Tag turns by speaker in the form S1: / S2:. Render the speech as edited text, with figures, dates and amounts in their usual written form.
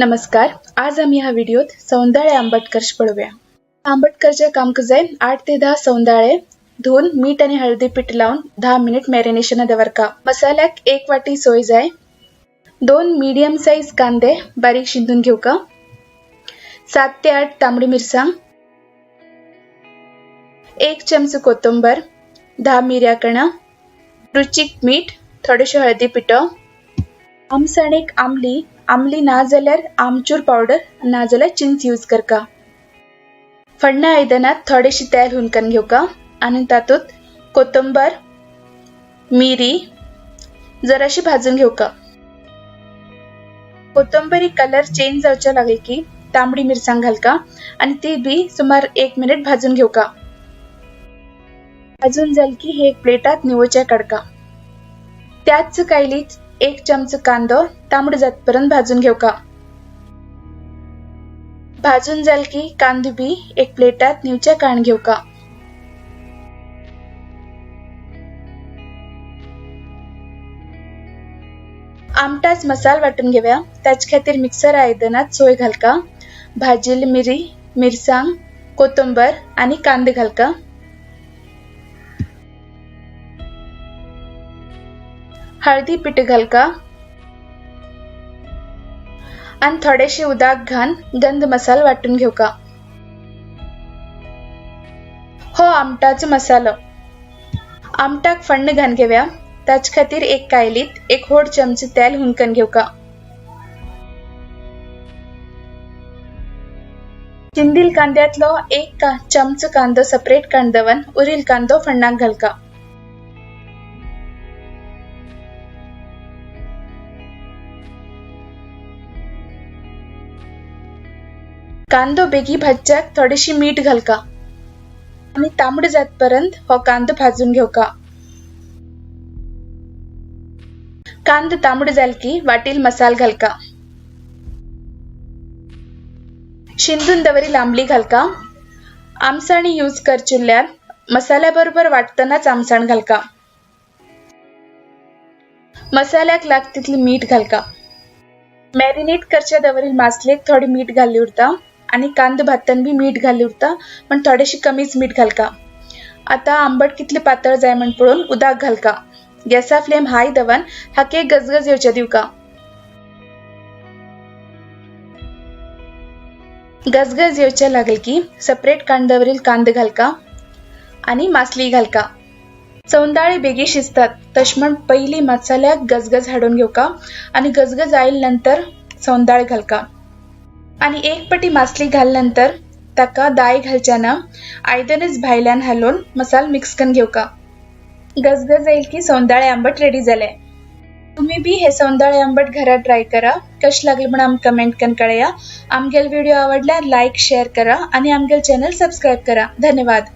S1: नमस्कार, आज आम्ही ह्या व्हिडिओत सौंदाळे आंबट कर्श पळोवया। आंबट करच्या काम जाय 8 ते 10 सौंदाळे धुवून मीठ आणि हळदी पीठ लावून 10 मिनिट मॅरिनेशन दवरका। मसाल्याक 1 वाटी सोय जाय, 2 मीडियम साइज कांदे बारीक शिंदून घेवका, 7 ते 8 तांबडी मिरसांग, 1 चमचो कोथंबीर, 10 मिऱ्या कणा, रुचीक मीठ, थोडेशे हळदी पिठो, आमसाणेक आमली, आमली ना जाल्यार आमचूर पावडर ना जाल्यार चिंच यूज करका। फण्णा आयदनात थोडेशे तेल हुनकन घेवका आनी तातूंत कोथंबीर, मिरी जराशी भाजून घेवका। कोथंबीरी कलर चेंज जावच्या लागली की तांबडी मिरसांग घालका आनी ती बी सुमार 1 मिनिट भाजून घेवका। भाजून जाल की हे एक प्लेटात निवोच्या काडका। त्याच कायलीत 1 चमचो कांदो तांबडो जातपर्यंत भाजून घेवका। भाजून जाल की कांदो बी एक प्लेटात निवच्या काण घेवका। आमटाच मसाल वाटून घेवया। त्याच खातीर मिक्सर आयदनात सोय घालका, भाजिल्ली मिरी, मिरसांग, कोथंबीर आनी कांदे घालका। हळदी पीठ घालका आनी थोडेशे उदक घालून गंध मसाल वाटून घेवका। हो आमटाचो मसालो। आमटाक फण्ण घालून घेवया। त्याच खातीर एक कायलीत 1 व्हड चमचो तेल हुनकन घेवका। चिंदील कांद्यातलो 1 चमचो कांदो सेपरेट काण दवरून उरिल कांदो फण्णाक घालका। कांदो बेगी भाजच्याक थोडेशी मीठ घालका आनी तांबडो जातपर्यंत हो कांदो भाजून घेवका। कांदो तांबडो जाल की वाटील मसाल घालका। शिंदून दवरी लांबली घालका। आमसाणी यूज करचिल्ल्यान मसाल्या बरोबर वाटतनाच आमसाण घालका। मसाल्याक लाग तितली मीठ घालका। मॅरिनेट करच्या दवरील मासलेक थोडे मीठ घाल्ली उरता आनी कांदो भाजतना बी मीठ घाल्ली उरता, पण थोडेशी कमीच मीठ घालका। आता आंबट कितले पातळ जाय म्हण पळोवन उदक घालका। गॅसा फ्लेम हाय दवन हाके गजगज येवच्या दिवका। गजगज येवच्या लागल की सेपरेट कांद्यावरील कांदे घालका आनी मासली घालका। सौंदाळे बेगी शिजतात तश म्हण पयली मसाल्याक गजगज हाडून घेवका आनी गजगज आयल नंतर सौंदाळे घालका। आनी 1 पटी मासली घाल नंतर ताका दाय घालच्या ना, आयदनच भायल्यान हालोवन मसाल मिक्स करून घेवका। गजगज येईल की सौंदाळे आंबट रेडी जाले। तुम्ही बी हे सौंदाळे आंबट घरात ट्राय करा। कश लागले म्हण आमकां कमेंट करून कळया। आमगेल व्हिडिओ आवडल्यार लाईक शेअर करा आणि आमगेल चॅनल सबस्क्राईब करा। धन्यवाद।